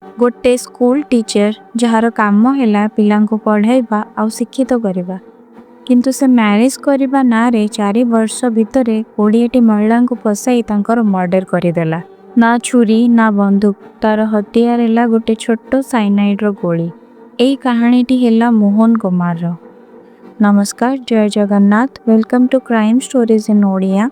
ଗୋଟେ school teacher, ଯାହାର କାମ ହେଲା ପିଲାଙ୍କୁ ପଢ଼ାଇବା ଆଉ ଶିକ୍ଷିତ କରିବା, କିନ୍ତୁ ସେ ମ୍ୟାରେଜ କରିବା ନାଁରେ 4 ବର୍ଷ ଭିତରେ 20ଟି ମହିଳାଙ୍କୁ ଫସାଇ ତାଙ୍କର ମର୍ଡର କରିଦେଲା। ନା ଛୁରୀ, ନା ବନ୍ଧୁକ, ତାର ହତିଆର ହେଲା ଗୋଟେ ଛୋଟ ସାଇନାଇଡର ଗୋଳି। ଏଇ କାହାଣୀଟି ହେଲା ମୋହନ କୁମାରର। ନମସ୍କାର, ଜୟ Jagannath. Welcome to Crime Stories in Odia.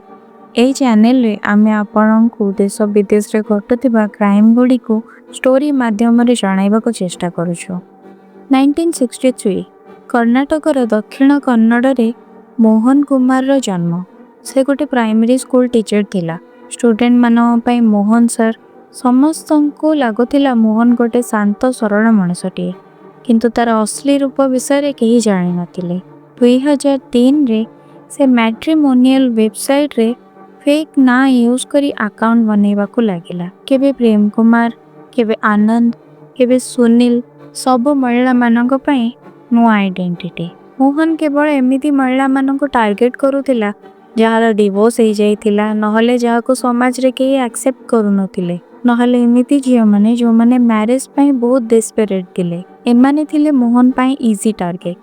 ଏହି ଚ୍ୟାନେଲରେ ଆମେ ଆପଣଙ୍କୁ ଦେଶ ବିଦେଶରେ ଘଟୁଥିବା କ୍ରାଇମ୍ ଗୁଡ଼ିକୁ ଷ୍ଟୋରି ମାଧ୍ୟମରେ ଜଣାଇବାକୁ ଚେଷ୍ଟା କରୁଛୁ। 1963, କର୍ଣ୍ଣାଟକର ଦକ୍ଷିଣ କନ୍ନଡ଼ରେ ମୋହନ କୁମାରର ଜନ୍ମ। ସେ ଗୋଟେ ପ୍ରାଇମେରୀ ସ୍କୁଲ ଟିଚର ଥିଲା। ଷ୍ଟୁଡେଣ୍ଟମାନଙ୍କ ପାଇଁ ମୋହନ ସାର୍। ସମସ୍ତଙ୍କୁ ଲାଗୁଥିଲା ମୋହନ ଗୋଟେ ଶାନ୍ତ ସରଳ ମଣିଷଟିଏ, କିନ୍ତୁ ତାର ଅସଲି ରୂପ ବିଷୟରେ କେହି ଜାଣିନଥିଲେ। 2003ରେ ସେ ମ୍ୟାଟ୍ରିମୋନିଆଲ ୱେବସାଇଟରେ ଫେକ୍ ନାଁ ୟୁଜ୍ କରି ଆକାଉଣ୍ଟ ବନେଇବାକୁ ଲାଗିଲା। କେବେ ପ୍ରେମ କୁମାର, କେବେ ଆନନ୍ଦ, କେବେ ସୁନୀଲ, ସବୁ ମହିଳାମାନଙ୍କ ପାଇଁ ନୂଆ ଆଇଡେଣ୍ଟିଟି। ମୋହନ କେବଳ ଏମିତି ମହିଳାମାନଙ୍କୁ ଟାର୍ଗେଟ କରୁଥିଲା ଯାହାର ଡିଭୋର୍ସ ହେଇଯାଇଥିଲା, ନହେଲେ ଯାହାକୁ ସମାଜରେ କେହି ଆକ୍ସେପ୍ଟ କରୁନଥିଲେ, ନହେଲେ ଏମିତି ଝିଅମାନେ ଯେଉଁମାନେ ମ୍ୟାରେଜ ପାଇଁ ବହୁତ ଡେସ୍ପେରେଟ୍ ଥିଲେ। ଏମାନେ ଥିଲେ ମୋହନ ପାଇଁ ଇଜି ଟାର୍ଗେଟ।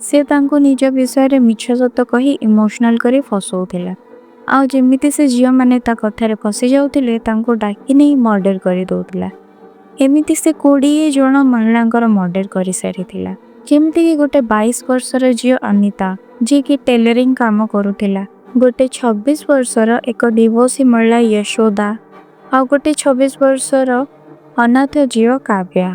ସେ ତାଙ୍କୁ ନିଜ ବିଷୟରେ ମିଛ ସତ କହି ଇମୋସନାଲ କରି ଫସଉଥିଲା, ଆଉ ଯେମିତି ସେ ଝିଅମାନେ ତା କଥାରେ ଫସି ଯାଉଥିଲେ, ତାଙ୍କୁ ଡାକି ନେଇ ମର୍ଡର କରିଦେଉଥିଲା। ଏମିତି ସେ 20 ଜଣ ମହିଳାଙ୍କର ମର୍ଡର କରିସାରିଥିଲା। ଯେମିତିକି ଗୋଟେ 22 ବର୍ଷର ଝିଅ ଅନିତା, ଯିଏକି ଟେଲରିଂ କାମ କରୁଥିଲା, ଗୋଟେ 26 ବର୍ଷର ଏକ ଡିଭୋର୍ସି ମହିଳା ୟଶୋଦା, ଆଉ ଗୋଟେ 26 ବର୍ଷର ଅନାଥ ଝିଅ କାବ୍ୟା।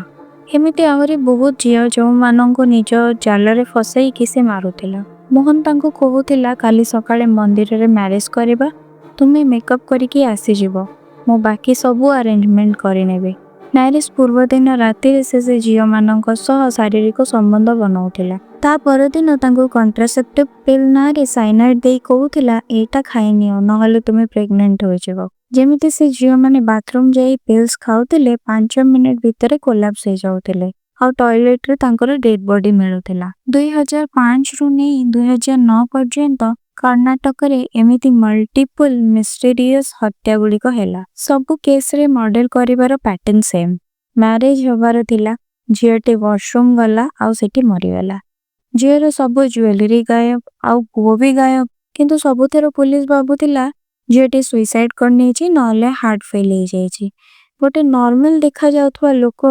ଏମିତି ଆହୁରି ବହୁତ ଝିଅ, ଯେଉଁମାନଙ୍କୁ ନିଜ ଜାଲରେ ଫସାଇକି ସେ ମାରୁଥିଲା। ମୋହନ ତାଙ୍କୁ କହୁଥିଲା, "କାଲି ସକାଳେ ମନ୍ଦିରରେ ମ୍ୟାରେଜ କରିବା, ତୁମେ ମେକଅପ୍ କରିକି ଆସିଯିବ, ମୁଁ ବାକି ସବୁ ଆରେଞ୍ଜମେଣ୍ଟ କରିନେବି।" ମ୍ୟାରେଜ ପୂର୍ବଦିନ ରାତିରେ ସେ ସେ ଝିଅମାନଙ୍କ ସହ ଶାରୀରିକ ସମ୍ବନ୍ଧ ବନାଉଥିଲା। ତା ପରଦିନ ତାଙ୍କୁ କଣ୍ଟ୍ରାସେପ୍ଟିଭ ପିଲ୍ ନାଁରେ ସାଇନାଇଡ୍ ଦେଇ କହୁଥିଲା, "ଏଇଟା ଖାଇନିଅ, ନହେଲେ ତୁମେ ପ୍ରେଗନେଣ୍ଟ ହୋଇଯିବ।" ଯେମିତି ସେ ଝିଅମାନେ ବାଥରୁମ ଯାଇ ପିଲ୍ସ ଖାଉଥିଲେ, 5 ମିନିଟ ଭିତରେ କୋଲାପ୍ସ ହେଇଯାଉଥିଲେ ଆଉ ଟଏଲେଟରେ ତାଙ୍କର ଡେଡ୍ ବଡି ମିଳୁଥିଲା। 2005ରୁ ନେଇ 2009 ପର୍ଯ୍ୟନ୍ତ କର୍ଣ୍ଣାଟକରେ ଏମିତି ମଲ୍ଟିପୁଲ ମିଷ୍ଟେରିୟସ୍ ହତ୍ୟା ଗୁଡ଼ିକ ହେଲା। ସବୁ କେସରେ ମର୍ଡର କରିବାର ପ୍ୟାଟର୍ନ ସେମ୍। ମ୍ୟାରେଜ ହେବାର ଥିଲା, ଝିଅଟି ୱାସରୁମ ଗଲା ଆଉ ସେଠି ମରିଗଲା। ଝିଅର ସବୁ ଜୁଏଲାରୀ ଗାୟବ ଆଉ ପୁଅ ବି ଗାୟବ। କିନ୍ତୁ ସବୁଥର ପୋଲିସ ଭାବୁଥିଲା ଝିଅଟି ସୁଇସାଇଡ କରିନେଇଛି, ନହେଲେ ହାର୍ଟ ଫେଲ୍ ହେଇଯାଇଛି। ଗୋଟେ ନର୍ମାଲ ଦେଖାଯାଉଥିବା ଲୋକ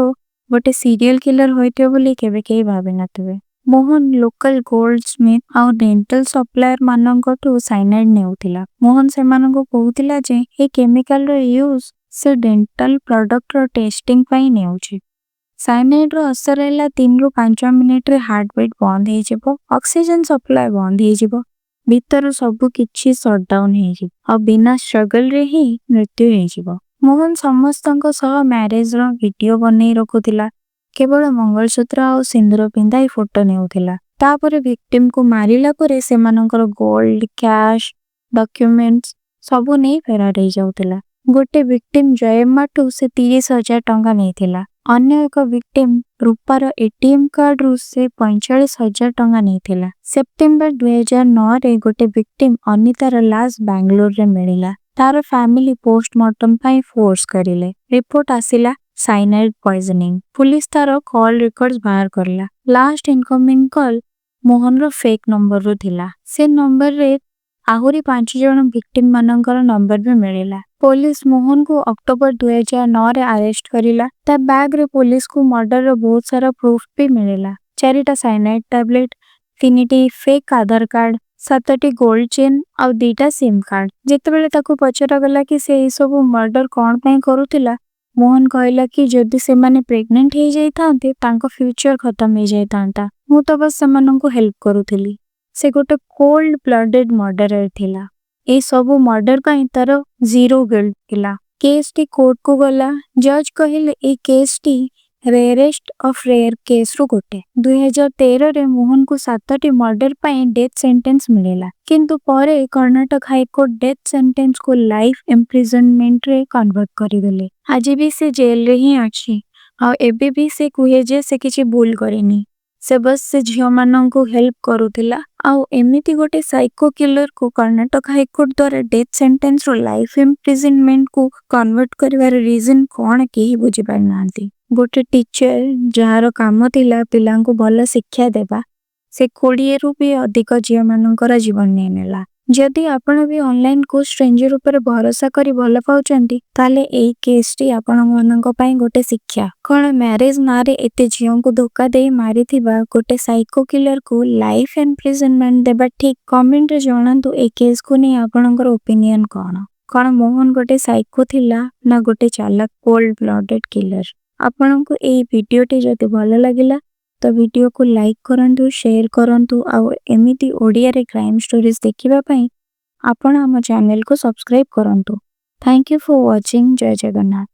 ଗୋଟେ ସିରିଏଲ କିଲର ହୋଇଥିବ ବୋଲି କେବେ କେହି ଭାବିନଥିବେ। ମୋହନ ଲୋକାଲ ଗୋଲ୍ଡ ସ୍ମିଥ୍ ଆଉ ଡେଣ୍ଟାଲ ସପ୍ଲାୟର ମାନଙ୍କଠୁ ସାଇନାଇଡ୍ ନେଉଥିଲା। ମୋହନ ସେମାନଙ୍କୁ କହୁଥିଲା ଯେ ଏ କେମିକାଲର ୟୁଜ୍ ସେ ଡେଣ୍ଟାଲ ପ୍ରଡକ୍ଟର ଟେଷ୍ଟିଂ ପାଇଁ ନେଉଛି। ସାଇନାଇଡ୍ର ଅସର ହେଲା 3ରୁ 5 ମିନିଟରେ ହାର୍ଟବିଟ୍ ବନ୍ଦ ହେଇଯିବ, ଅକ୍ସିଜେନ ସପ୍ଲାଏ ବନ୍ଦ ହେଇଯିବ, ଭିତରୁ ସବୁ କିଛି ସଟଡାଉନ ହେଇଯିବ ଆଉ ବିନା ଷ୍ଟ୍ରଗଲରେ ହିଁ ମୃତ୍ୟୁ ହେଇଯିବ। ମୋହନ ସମସ୍ତଙ୍କ ସହ ମ୍ୟାରେଜର ଭିଡିଓ ବନେଇ ରଖୁଥିଲା। କେବଳ ମଙ୍ଗଳସୂତ୍ର ଆଉ ସିନ୍ଦୁର ପିନ୍ଧାଇ ଫଟୋ ନେଉଥିଲା। ତାପରେ ଭିକ୍ଟିମକୁ ମାରିଲା ପରେ ସେମାନଙ୍କର ଗୋଲ୍ଡ, କ୍ୟାଶ, ଡକ୍ୟୁମେଣ୍ଟସ ସବୁ ନେଇ ଫେରାର ହେଇଯାଉଥିଲା। ଗୋଟେ ଭିକ୍ଟିମ ଜୟମ୍ମାଠୁ ସେ 30,000 ଟଙ୍କା ନେଇଥିଲା। ଅନ୍ୟ ଏକ ଭିକ୍ଟିମ ରୂପାର ଏଟିଏମ୍ କାର୍ଡରୁ ସେ 45,000 ଟଙ୍କା ନେଇଥିଲା। ସେପ୍ଟେମ୍ବର 2009ରେ ଗୋଟେ ଭିକ୍ଟିମ ଅନିତାର ଲାଶ ବାଙ୍ଗାଲୋରରେ ମିଳିଲା। ତାର ଫ୍ୟାମିଲି ପୋଷ୍ଟମର୍ଟମ ପାଇଁ ଫୋର୍ସ କରିଲେ। ରିପୋର୍ଟ ଆସିଲା ସାଇନାଇଡ୍ ପଏଜନିଂ। ପୋଲିସ ତାର କଲ୍ ରେକର୍ଡ ବାହାର କରିଲା। ଲାଷ୍ଟ ଇନକମିଂ କଲ୍ ମୋହନର ଫେକ୍ ନମ୍ବରରୁ ଥିଲା। ସେ ନମ୍ବରରେ ଆହୁରି ପାଞ୍ଚ ଜଣ ଭିକ୍ଟିମ ମାନଙ୍କର ନମ୍ବର ବି ମିଳିଲା। ପୋଲିସ ମୋହନକୁ ଅକ୍ଟୋବର 2009ରେ ଆରେଷ୍ଟ କରିଲା। ତା ବ୍ୟାଗରେ ପୋଲିସକୁ ମର୍ଡରର ବହୁତ ସାରା ପ୍ରୁଫ ବି ମିଳିଲା: ଚାରିଟା ସାଇନାଇଡ୍ ଟାବଲେଟ, ତିନିଟି ଫେକ୍ ଆଧାର କାର୍ଡ, ସାତଟି ଗୋଲ୍ଡ ଚେନ୍ ଆଉ 2ଟା ସିମ୍ କାର୍ଡ। ଯେତେବେଳେ ତାକୁ ପଚରାଗଲା କି ସେ ଏସବୁ ମର୍ଡର କଣ ପାଇଁ କରୁଥିଲା, ମୋହନ କହିଲା କି ଯଦି ସେମାନେ ପ୍ରେଗନେଣ୍ଟ ହେଇଯାଇଥାନ୍ତେ, ତାଙ୍କ ଫ୍ୟୁଚର ଖତମ ହେଇଯାଇଥାନ୍ତା, ମୁଁ ତ ବସ୍ ସେମାନଙ୍କୁ ହେଲ୍ପ କରୁଥିଲି। ସେ ଗୋଟେ କୋଲ୍ଡ ବ୍ଲଡେଡ ମର୍ଡରର ଥିଲା। ଏ ସବୁ ମର୍ଡର ପାଇଁ ତାର ଜିରୋ ଗିଲ୍ଟ ଥିଲା। କେସଟି କୋର୍ଟକୁ ଗଲା। ଜଜ୍ କହିଲେ, ଏଇ କେସଟି ରେରେଷ୍ଟ ଅଫ ରେୟାର କେସରୁ ଗୋଟେ। 2013ରେ ମୋହନକୁ ସାତଟି ମର୍ଡର ପାଇଁ ଡେଥ୍ ସେଣ୍ଟେନ୍ସ ମିଳିଲା। କିନ୍ତୁ ପରେ କର୍ଣ୍ଣାଟକ ହାଇକୋର୍ଟ ଡେଥ୍ ସେଣ୍ଟେନ୍ସକୁ ଲାଇଫ ଇମ୍ପ୍ରିଜନମେଣ୍ଟରେ କନଭର୍ଟ କରିଦେଲେ। ଆଜି ବି ସେ ଜେଲରେ ହିଁ ଅଛି ଆଉ ଏବେ ବି ସେ କୁହେ ଯେ ସେ କିଛି ଭୁଲ କରିନି, ସେ ବସ୍ ସେ ଝିଅମାନଙ୍କୁ ହେଲ୍ପ କରୁଥିଲା। ଆଉ ଏମିତି ଗୋଟେ ସାଇକୋ କିଲରକୁ କର୍ଣ୍ଣାଟକ ହାଇକୋର୍ଟ ଦ୍ୱାରା ଡେଥ୍ ସେଣ୍ଟେନ୍ସରୁ ଲାଇଫ ଇମ୍ପ୍ରିଜନମେଣ୍ଟକୁ କନଭର୍ଟ କରିବାର ରିଜନ କଣ, କେହି ବୁଝିପାରିନାହାନ୍ତି। ଗୋଟେ ଟିଚର, ଯାହାର କାମ ଥିଲା ପିଲାଙ୍କୁ ଭଲ ଶିକ୍ଷା ଦେବା, ସେ 20ରୁ ବି ଅଧିକ ଝିଅମାନଙ୍କର ଜୀବନ ନେଇନେଲା। ଯଦି ଆପଣ ବି ଅନଲାଇନ କୋଉ ଷ୍ଟ୍ରେଞ୍ଜର ଉପରେ ଭରସା କରି ଭଲ ପାଉଛନ୍ତି, ତାହେଲେ ଏଇ କେସଟି ଆପଣମାନଙ୍କ ପାଇଁ ଗୋଟେ ଶିକ୍ଷା। କଣ ମ୍ୟାରେଜ ନାଁରେ ଏତେ ଝିଅଙ୍କୁ ଧୋକା ଦେଇ ମାରିଥିବା ଗୋଟେ ସାଇକୋ କିଲରକୁ ଲାଇଫ ଇମ୍ପ୍ରିଜନମେଣ୍ଟ ଦେବା ଠିକ୍? କମେଣ୍ଟରେ ଜଣାନ୍ତୁ, ଏଇ କେସକୁ ନେଇ ଆପଣଙ୍କର ଓପିନିଅନ କଣ? କଣ ମୋହନ ଗୋଟେ ସାଇକୋ ଥିଲା ନା ଗୋଟେ ଚାଲାକ କୋଲ୍ଡ ବ୍ଲଡେଡ୍ କିଲର? ଆପଣଙ୍କୁ ଏଇ ଭିଡିଓଟି ଯଦି ଭଲ ଲାଗିଲା, ତ ଭିଡିଓକୁ ଲାଇକ୍ କରନ୍ତୁ, ସେୟାର କରନ୍ତୁ ଆଉ ଏମିତି ଓଡ଼ିଆରେ କ୍ରାଇମ୍ ଷ୍ଟୋରିଜ ଦେଖିବା ପାଇଁ ଆପଣ ଆମ ଚ୍ୟାନେଲକୁ ସବସ୍କ୍ରାଇବ କରନ୍ତୁ। Thank you for watching. Jay Jagannath.